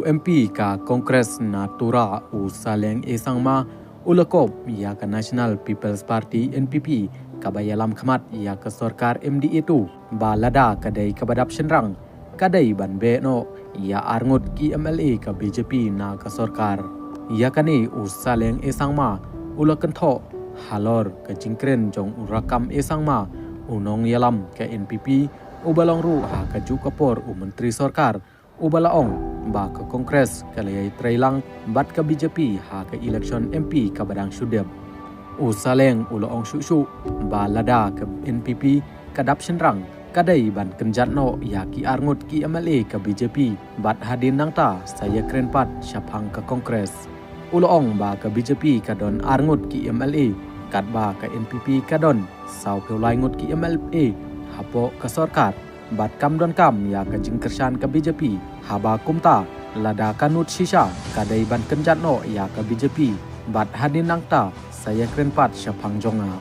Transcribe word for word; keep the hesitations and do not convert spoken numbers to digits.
MP ka Congress na Tura u Saleng A Sangma u la kop ïa ka National People's Party N P P kaba ïalam khmat ïa ka sorkar M D A two ba lada ka dei kaba dap shynrang ka dei ban beh noh ïa arngut ki M L A ka B J P na ka sorkar. Ïa kane u Saleng A Sangma u la kynthoh halor ka jingkren jong u Rakkam A Sangma u nongïalam ka N P P uba long ruh ha kajuh ka por u Myntri Sorkar uba la ong ba ka Congress ka la ïai trei lang bad ka B J P ha ka election M P kaba dang shu dep. U Saleng u la ong shuh shuh ba lada ka N P P ka dap shynrang ka dei ban kynjat noh ïa ki arngut ki M L A ka B J P bad hadien nangta sa ïakren pat shaphang ka Congress. U la ong ba ka B J P ka don arngut ki M L A katba ka N P P ka don sawphew lai ngut ki M L A hapoh ka sorkar bad kam donkam ïa ka jingkyrshan ka B J P. Haba kumta lada ka nud shisha ka dei ban kynjat noh ïa ka B J P bad hadien nangta sa ïakren pat shaphang jong nga.